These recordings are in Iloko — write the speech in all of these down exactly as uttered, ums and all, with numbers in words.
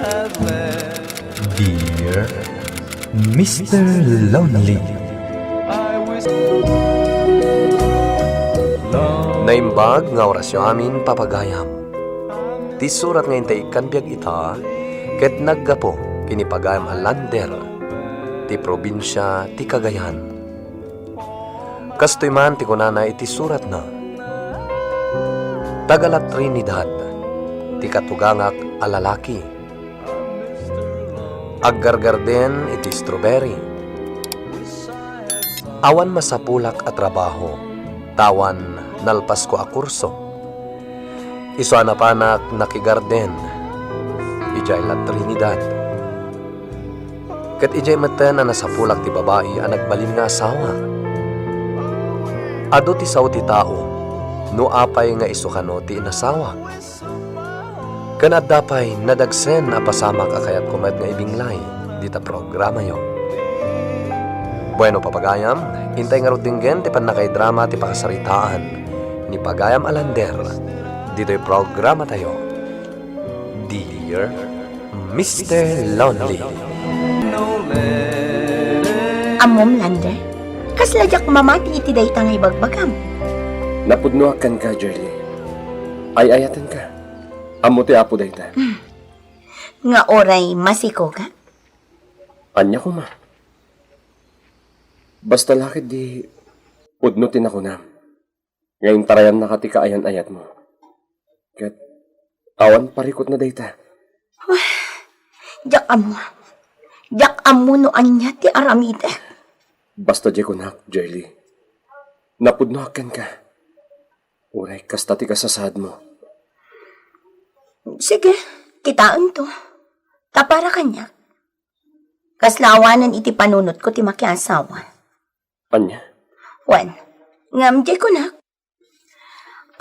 Dear Mister Lonely. Naimbag nga orasyo amin, papagayam. Ti surat nga intay ikkan biag ita, ket naggapu ken ni pagayam a Lander, ti probinsia ti Cagayan. Kastoy man ti kunana iti suratna, "Taga La Trinidad ti katugangak a lalaki. Aggargarden iti strawberry. Awan masapulak a trabaho, ta awan nalpasko a kurso. Isu a napanak nakigarden idiay La Trinidad. Ket idiay metten a nasapulak ti babai a nagbalin nga asawa. Adu ti sao ti tao, no apay nga isu kano ti inasawak. Ken adda pay nadagsen a pasamak a kayatko met nga ibinglay dita programayo." Bueno, papagayam, intay ngarud denggen ti pannakaidrama ti pakasaritaan ni pagayam a Lander ditoy programatayo, Dear Mister Lonely. Ammom, Lander, kasla diak mamati iti dayta nga ibagbagam. Napudnoak kenka, Jerly. Ay-ayatenka. Ammo ti Apo dayta. Nga uray masikogak? Ania koma? Basta la ketdi pudno ti nakunam nga intarayannaka ti kaayan-ayatmo. Ket awan parikutna dayta. Diak ammo. Diak ammo no ania ti aramidek. Basta diay kunak, Jerly. Napudnoak kenka. Uray kasta ti kasasaadmo. Sige, kitaento. Ta para kaniak, kasla awanen iti panunotko ti makiasawa. Ania? Wen, ngem diay kunak,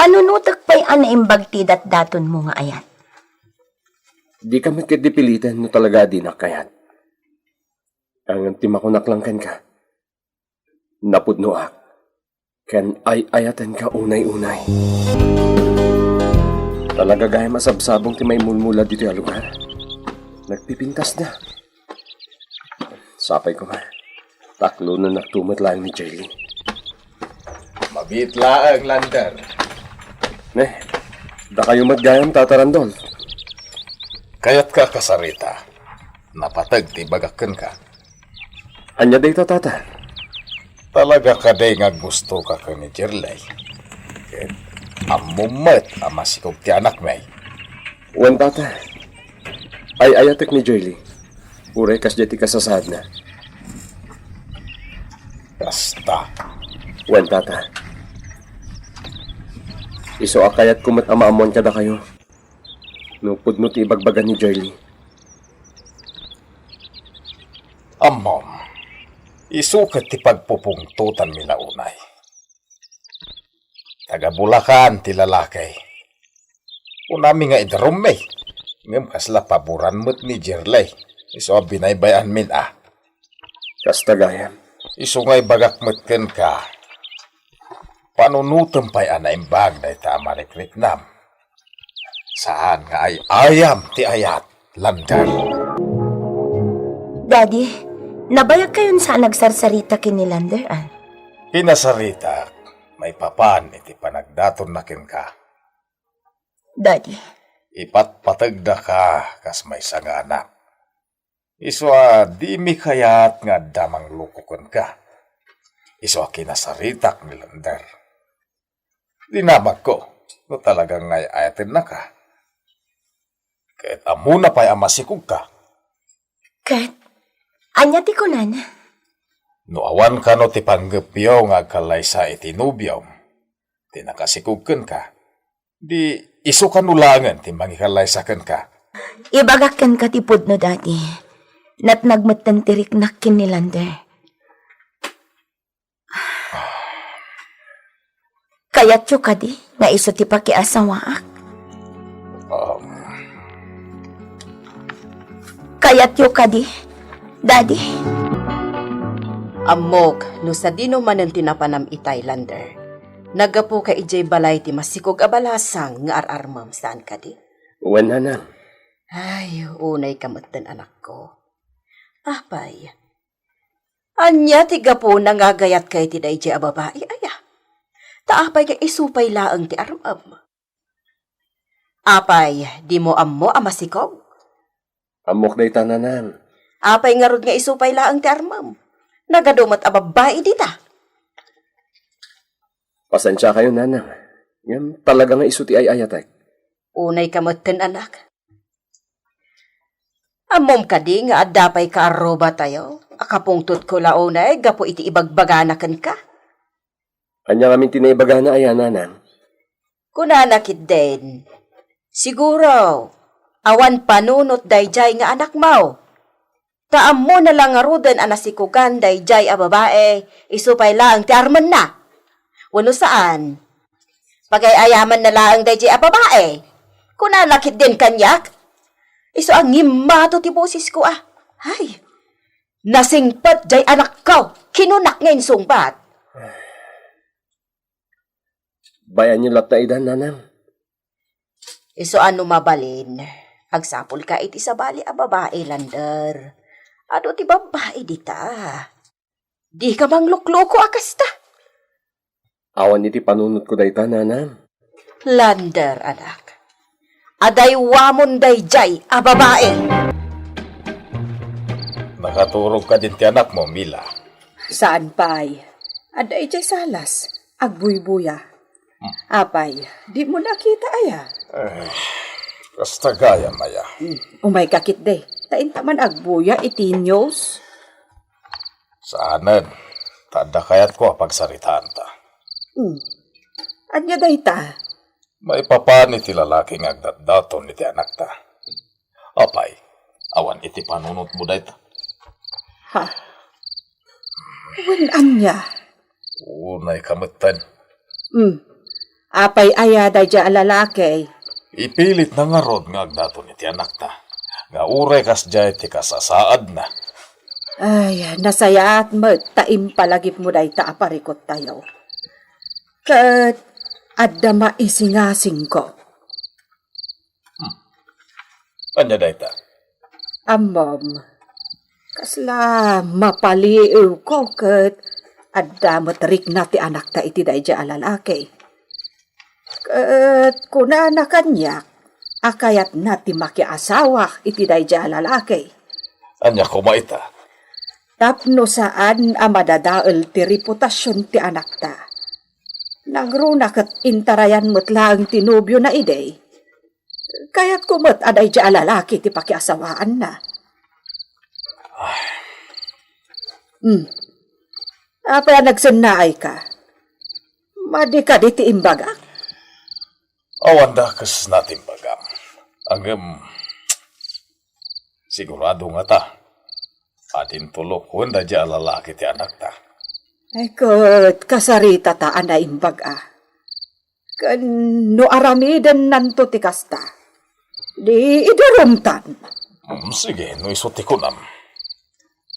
panunotek pay a naimbag ti datdatonmo nga ayat. Dika met ketdi piliten no talaga a dinak kayat. Ngem ti makunak lang kenka, napudnoak ken ay-ayatenka unay-unay. Talaga gayam a sabsabong ti maimulmula ditoy a lugar. Nagpipintasda. Sapay koma, taklonennakto met laeng ni Jerly. Mabiit laeng, Lander. Ne, dakayo met gayam, Tata Randolph. Kayatka a kasarita? Napateg ti ibagak kenka. Ania dayta, Tata? Talaga kadi nga aggustoka ken ni Jerly? Ket ammom met a masikog ti anakmi? Wen, Tata. Ay-ayatek ni Jerly. Uray kasdiay ti kasasaadna. Kasta. Wen, Tata. Isu a kayatko met a maammoan kadakayo no pudno ti ibagbaga ni Jerly. Ammom, isu ket ti pagpupungtotanmi la unay. Taga Bulacan ti lalaki. Kunami nga idarummi, ngem kasla paboran met ni Jerly. Isu a binaybay-anmin a. Kasta gayam. Isu nga ibagak met kenka, panunotem pay a naimbag dayta a marikriknam. Saan nga ay-ayam ti ayat, Lander. Daddy, nabayagkayon sa a nagsarsarita ken ni Lander, a? Kinasaritak maipapan iti panagdatonna kenka. Daddy. Ipatpategdaka kas maysa nga anak. Isu a dimi kayat nga adda mangloko kenka. Isu a kinasaritak ni Lander. Dinamagko no talaga nga ay-ayatennaka. Ket ammona pay a masikogka. Ket ania ti kunana? No awan kano ti panggepyo nga agkallaysa iti nobiom ti nakasikog kenka, di isu kano laengen ti mangikallaysa kenka. Ibagak kenka ti pudno, Daddy. Natnag metten ti riknak ken ni Lander. Kayatyo kadi nga isu ti pakiasawaak? Um. Kayatyo kadi, Daddy? Ammok no sadino manen ti napanam itay, Lander. Naggapuka idiay balay ti masikog a balasang nga ar-armem, saan kadi? Wen, nanang. Ay, unay ka metten, anakko. Apay, ania ti gapuna nga agayatka iti daydiay a babai, aya? Ta apay nga isu pay laeng ti armem? Apay, dimo ammo a masikog? Ammok dayta, nanang. Apay ngarud nga isu pay laeng ti armem? Nagadu met a babbai dita. Pasensiakayo, nanang. Ngem talaga nga isu ti ay-ayatek. Unay ka metten, anak. Ammom kadi nga adda pay kaarrubatayo a kapungtotko la unay gapu iti ibagbagana kenka? Ania ngamin ti naibagana aya, nanang? Kunana ketdin, siguro, awan panunot daydiay nga anakmo. Ta ammona la ngaruden a nasikogan daydiay a babai, isu pay laeng ti armenna. Wenno saan? Pagay-ayamanna laeng daydiay a babai. Kunana ketdin kaniak, isu a ngimmato ti bosesko a. Ay, nasingpet diay anakko, kinunak nga insungbat. Bayanyo latta ida, nanang. Isu a no mabalin, agsapulka iti sabali a babai, Lander. Adu ti babbai dita. Dika manglukloko a kasta. Awan iti panunotko dayta, nanang. Lander, anak. Adaywamon daydiay a babai. Nakaturog kadin ti anakmo, Mila? Saan pay. Adda idiay salas. Agbuybuya. Apay, dimo nakita aya? Eh, kasta gayam aya. Hmm, umayka ketdi. Ta inta man agbuya iti news. Saanen, ta adda kayatko a pagsaritaanta. Hmm. Ania dayta? Maipapan iti lalaki nga agdatdaton iti anakta. Apay, awan iti panunotmo dayta? Ha? Wen ania? Unay ka metten. Hmm. Apay aya daydiay a lalaki? Ipilitna ngarud nga agdaton iti anakta, nga uray kasdiay ti kasasaadna. Ay, nasayaat met ta impalagipmo dayta a parikottayo. Ket adda maisingasingko. Hmm. Ania dayta? Ammom, kasla mapaliiwko ket adda met rikna ti anakta iti daydiay a lalaki. Ket kunana kaniak a kayatna ti makiasawa iti daydiay a lalaki. Ania koma ita? Tapno saan a madadael ti reputasion ti anakta. Nangruna ket intarayan met laeng ti nobiona idi. Kayatko met a daydiay a lalaki ti pakiasawaanna. Hmm. Apay a nagsennaayka? Madi kadi ti imbagak? Awan dakesna ti imbagam. Ngem, sigurado ngata a dintulok wen daydiay a lalaki ti anakta. Ay, ket kasaritata a naimbag a. Ken no aramidennanto ti kasta, di idarumtan. Mm, sige, no isu ti kunam.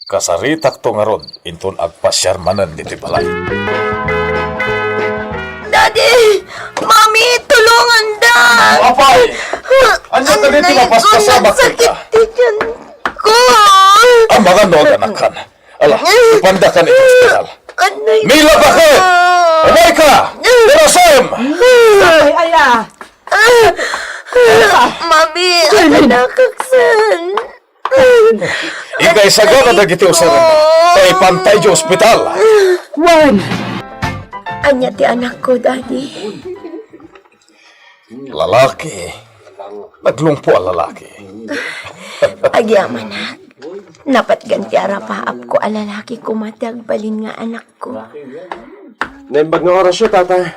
Kasaritakto ngarud inton agpasiar manen ditoy balay. Daddy! Mami, tulungan da! Apay! Ania kadi ti mapaspasamak kenka? Sakit ti tiyan ko! Amangan no aganakan. Ala, ipandakan iti ospital. Anay ko! Mila, bakit? Umayka! Darasaem! Ay, aya! Mami, anak, kaksan. Ikaisaga na dagiti usaren. Ta ipanta iti ospital. Wen. Ania ti anakko, Daddy? Lalaki. Naglungpo a lalaki. Agyamanak. Napatgan ti arapaapko a lalaki koma ti agbalin nga anakko. Naimbag nga orasyo, tata.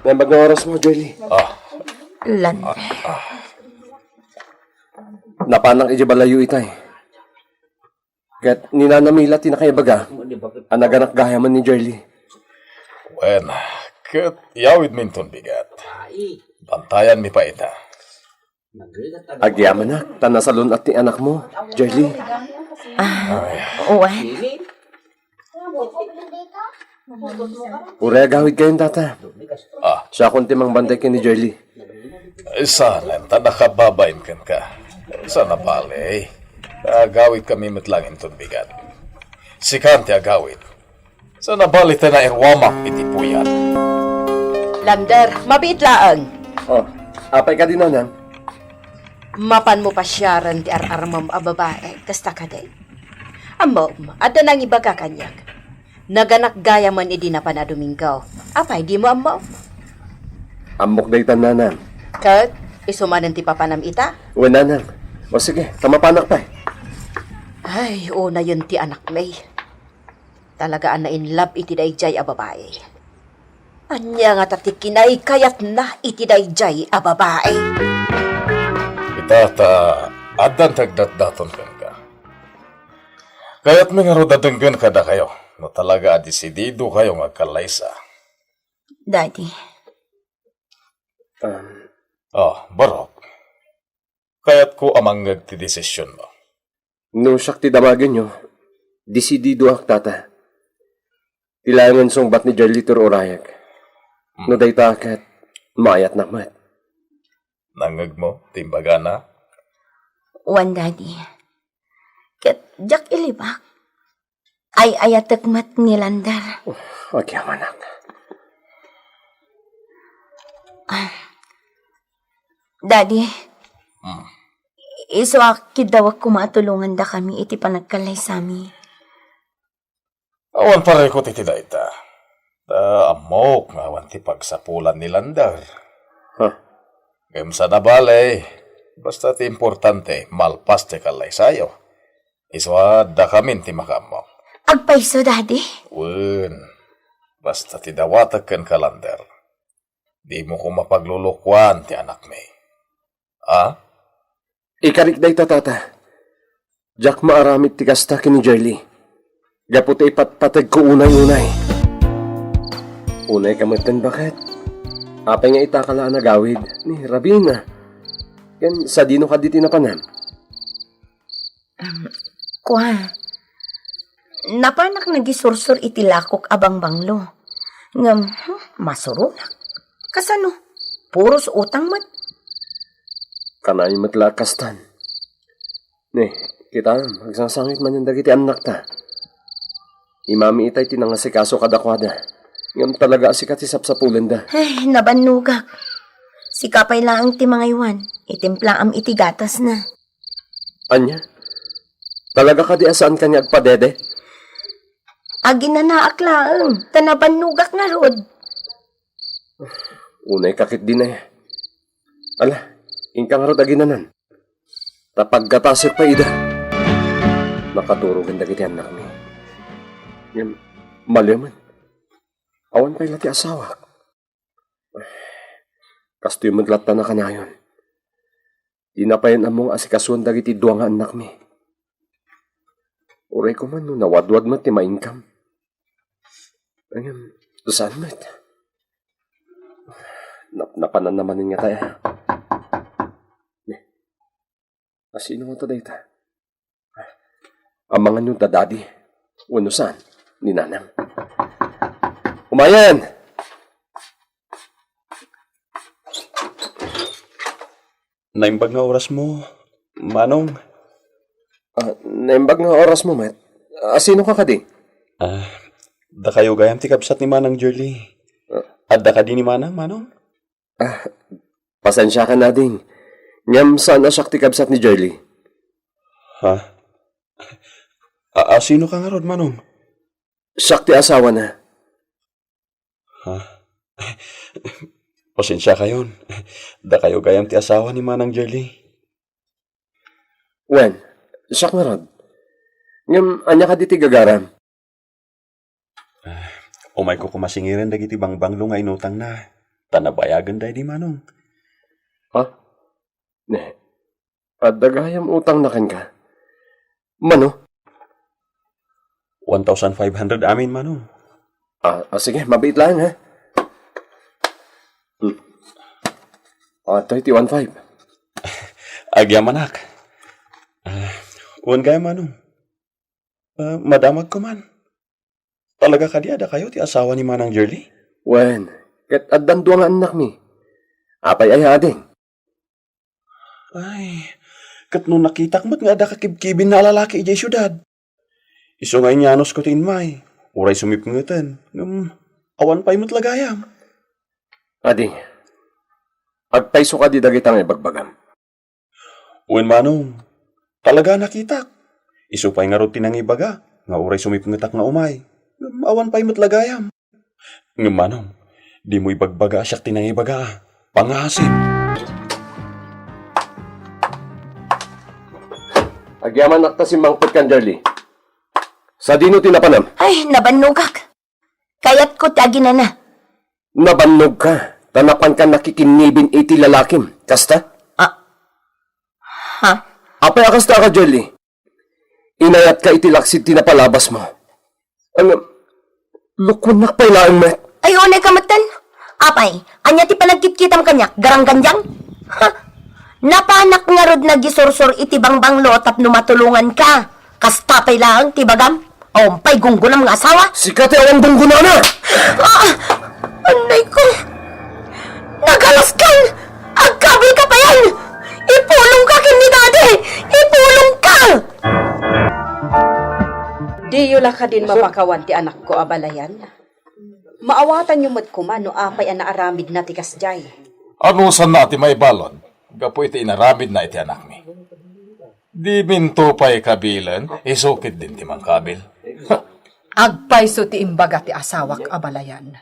Naimbag nga orasmo, Joyly. Ah. Landa. Napanak iti balayo itay. Ket ni Nana Mila ti nakaibaga a naganak gayamen ni Joyly. Wen, ket iyawidmi inton bigat. Bantayanmi pay ita. Agyamanak, ta nasalun-at ti anakmo, Joyly. Ah, wen. Uray agawidkayon, tata. Ah. Siakon ti mangbantay ken ni Joyly. Saan, ta nakababain kenka. Sana bale, agawidkami met laeng inton bigat. Sikan ti agawid. Sana bale ta nairuamak iti puyat. Lander, mabiit laeng. Oh, apay kadi, nanang? Mapanmo pasiaren ti ar-armem a babae, kasta kadi? Ammom, adda nangibaga kaniak. Naganak gayamen idi napan a Domingo. Apay, dimo ammo? Ammok dayta, nanang. Ket, isu manen ti papanam ita? Wen, nanang. O sige, ta mapanak pay. Ay, unayen ti anakmi. Talaga a na-in love iti daydiay a babae. Ania ngata ti kinaykayatna iti daydiay a babae? Ita ta, addan ti agdatdaton kenka. Kayatmi ngarud a denggen kadakayo no talaga a desididokayo nga agkallaysa. Daddy. Um, Oh, barok. Kayatko a mangngeg ti desisionmo. No siak ti damagenyo, desididoak, tata. Ti laengen sungbat ni Jerly ti ur-urayek. Hmm. No dayta ket, maayatnak met. Nangngegmo ti imbagana? Wen, Daddy. Ket diak ilibak. Ay-ayatek met ni Lander. Oh, agyamanak. Ah. Daddy, Hmm. Isu a kiddawek koma a tulongandakami iti panagkallaysami. Awan parikut iti dayta. Ta ammok nga awan ti pagsapulan ni Lander. Huh. Ngem sana bale, basta ti importante, malpas ti kallaysayo. Isu a dakamin ti makaammo. Agpayso, Daddy? Wen, basta ti dawatek kenka, Lander. Dimo koma paglulukuan ti anakmi. Ah? Ikarik dayta, tata. Diak maaramid ti kasta ken ni Jerly. Gapu ta ipatpategko unay-unay. Unay ka metten, baket. Apay nga ita ka la a nagawid ni Rabina? Ken sadino kadi ti napanem? Um, kua, napanak nagisursor iti lakok a bangbanglo. Ngem, hmm, masuronak. Kasano? Puros utang met. Kanayon met la a kastan. Ne, kita, agsangsangit manen dagiti annakta. Imami itay ti nangasikaso kadakuada. Ngem talaga a sika ti sapsapulenda. Ay, nabannogak. Sika pay laeng ti mangaywan. Itimplaam iti gatasna. Ania? Talaga kadi a saanka nga agpadede? Aginanaak laeng, ta nabannogak ngarud. Unay ka ketdin aya. Ala, inka ngarud aginanan. Ta paggatasek pay ida. Nakaturogen dagiti annakmi. Ngem, maliw man. Awan pay la ti asawak. Kastoy met latta nakanayon. Dina payen ammo nga asikasuen dagiti dua nga annakmi. Uray koma no nawadwad met ti mainkam. Ngem, saan met? Napnapananna manen ngata aya. Ne, asino ngata dayta? Amangan no da Daddy wenno saan ni Nanang. Umayen! Naimbag nga orasmo, Manong. Ah, naimbag nga orasmo met. Asino ka kadi? Ah, dakayo gayam ti kabsat ni Manang Jerly. Ah. Adda kadi ni Manang, Manong? Ah, pasensiakan, ading. Ngem saan a siak ti kabsat ni Jerly. Ha? A-, asino ka ngarud, Manong? Siak ti asawana. Ha? Pasensiakayon. Dakayo gayam ti asawa ni Manang Jerly. Wen, siak ngarud. Ngem, ania kadi ti gagaram? Ah, umayko koma singiren dagiti bangbanglo nga inutangna, ta nabayagen daydi, Manong. Ha? Ne, adda gayam utangna kenka? Mano? One thousand five hundred amin, Manong. Ah, ah, sige, mabiit laeng, ha? Hmm. Ah, adtoy ti one five. Agyamanak. Ah, wen gayam, Manong. Ah, madamagko man. Talaga kadi a dakayo ti asawa ni Manang Jerly? Wen, ket addan dua nga annakmi. Apay aya, ading? Ay, Ket no nakitak met nga adda kakibkibin a lalaki idiay siudad, isu nga inyanusko ti immay, uray sumipngeten, ngem awan pay met la gayam. Adi, agpayso kadi dagita nga ibagbagam. Wen, Manong, talaga a nakitak. Isu pay ngarud ti nangibaga nga uray sumipngetak nga umay, ngem awan pay met la gayam. Ngem, Manong, dimo ibagbaga a siak ti nangibaga. Pangngaasim. Agyamanak ta simmangpet kan Jarly. Sadino ti napanam? Ay, nabannogak. Kayatko ti aginana. Nabannogka, ta napanka nakikinnibin iti lalakim. Kasta? Ah. Ha? Apay a kasta ka, Jarly? Inayatka iti laksid ti napalabasmo. Ano? Lukuennak pay laeng met. Ay, unay ka metten. Apay, ania ti panagkitkitam kaniak, garanggandiang? Ha? Napanak ngarud nagisursor iti bangbanglo tapno matulonganka. Kasta pay laeng ti ibagam? Awan pay gunggonam nga asawa? Sika ti awan gunggonana! Ah! Anay ko! Nagalaskan! Agkabilka payen! Ipulongka ken ni Daddy! Ipulongka! Diyo la kadin mapakawan ti anakko a balayan? Maawatanyo met koma no apay a naaramidna ti kasdiay. Anusanna ti maibalud gapu iti inaramidna iti anakmi? Diminto pay kabilen, isu ketdin ti mangkabil. Agpayso ti imbaga ti asawak a balayan.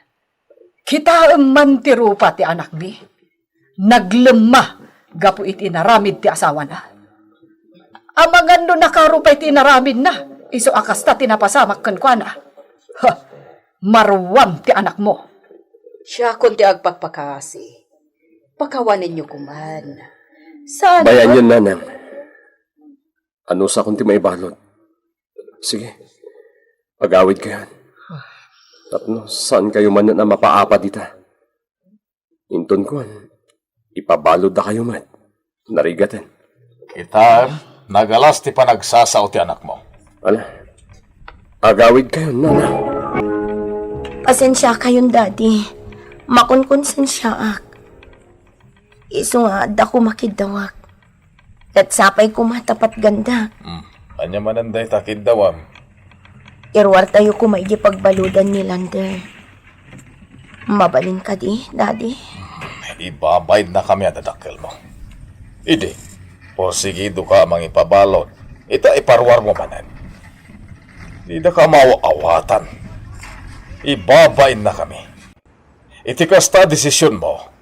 Kitaem man ti rupa ti anakmi. Naglemma gapu iti inaramid ti asawana. Amangan no nakaro pay ti inaramidna, isu a kasta ti napasamak kenkuana. Ha, maruam ti anakmo. Siakon ti agpakpakaasi. Pakawanenyo koman. Saan Bayanyon, nanang. Anusakon ti maibalud. Sige, agawidkayon. Tapno saan kayo manen a mapaapa dita. Inton kuan, ipabalud dakayo met. Narigaten. Ita, nagalas ti panagsasao ti anakmo. Ala, agawidkayon, nana. Pasensiakayon, Daddy. Makonkonsensiaak. Isu nga adda koma kiddawak. Ket sapay koma ta patgandak. Hmm. Ania manen dayta kiddawam? Iruartayo koma idiay pagbaludan ni Lander. Mabalin kadi, Daddy? Hmm, ibabainakami a dadakkelmo. Idi, porsigidoka a mangipabalud. Ita iparuarmo manen. Didaka maaw-awatan. Ibabainakami. Iti kasta a desisionmo,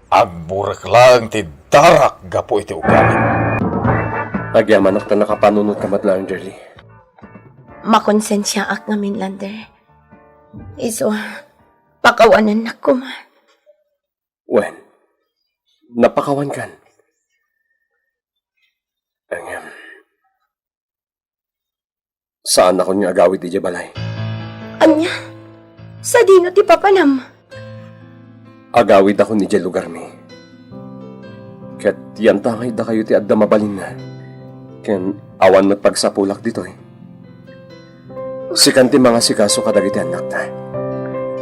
agburek laeng ti darak gapu iti ugalim. Agyamanak ta nakapanunotka met laeng, Jerry. Makonsensiaak ngamin, Lander. Isu, pakawanennak koma. Wen, napakawankan. Ngem, saannakon nga agawid idiay balay. Ania? Sadino ti papanam? Agawidakon idiay lugarmi. Ket yantangay dakayo ti adda mabalinna. Ken awan met pagsapulak ditoy. Sikan ti mangasikaso kadagiti annakta.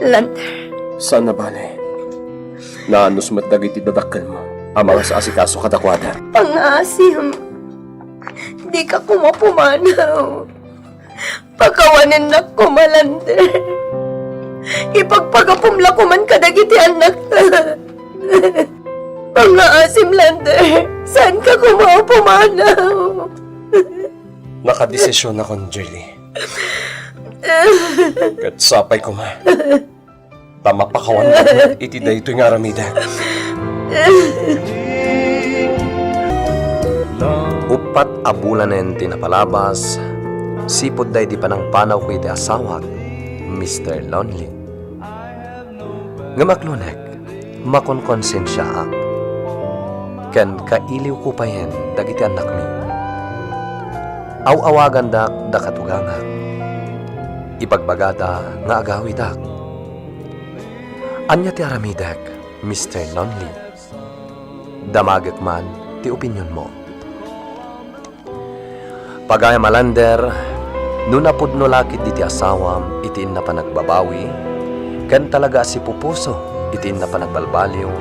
Lander. Saan a bale. Naanus met dagiti dadakkelmo a mangasikaso kadakuada. Pangngaasim. Dika koma pumanaw. Pakawanennak koma, Lander. Ipagpagapom la koman kadagiti annakta. Pangngaasim, Lander. Saanka koma a pumanaw. Nakadesisionakon, Jerry. Ket sapay koma. Ta mapakawandak iti daytoy nga aramidek. Uppat a bulanen ti napalabas, sipud daydi panangpanawko iti asawak, Mister Lonely. Ngem aglunek, makonkonsensiaak, ken kailiwko payen dagiti annakmi. Aw-awagandak da katugangak. Ibagbagada nga agawidak. Ania ti aramidek, Mister Lonely? Damagek man ti opinionmo. Pagayam a Lander, no napudno la ketdi ti asawam iti inna panagbabawi, ken talaga a sipupuso iti inna panagbalbaliw,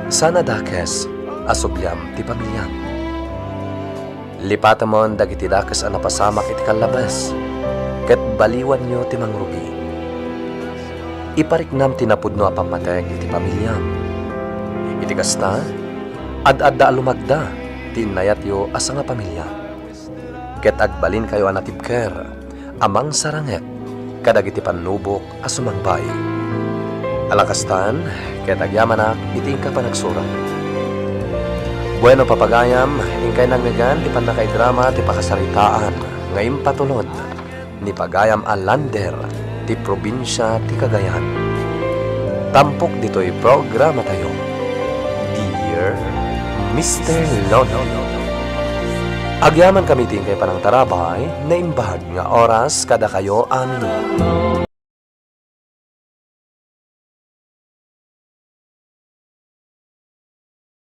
saan a dakes a subliam ti pamiliam. Lipatemon dagiti dakes a napasamak iti kallabes, ket baliwanyo ti mangrugi. Ipariknam ti napudno a pammatek iti pamiliam. Iti kasta, ad-adda a lumagda ti innayatyo a sangapamilia, ket agbalinkayo a natibker a mangsaranget kadagiti pannubok a sumangbaay. Ala kastan, ket agyamanak iti inka panagsurat. Bueno, papagayam, inkay nangngegad ti pannakaidrama ti pakasaritaan nga impatulod ni pagayam a lander ti probinsia ti Cagayan. Tampok ditoy programatayo, Dear Mister Lolo. Agyamankami ti inkay panangtarabay, naimbag nga oras kadakayo amin.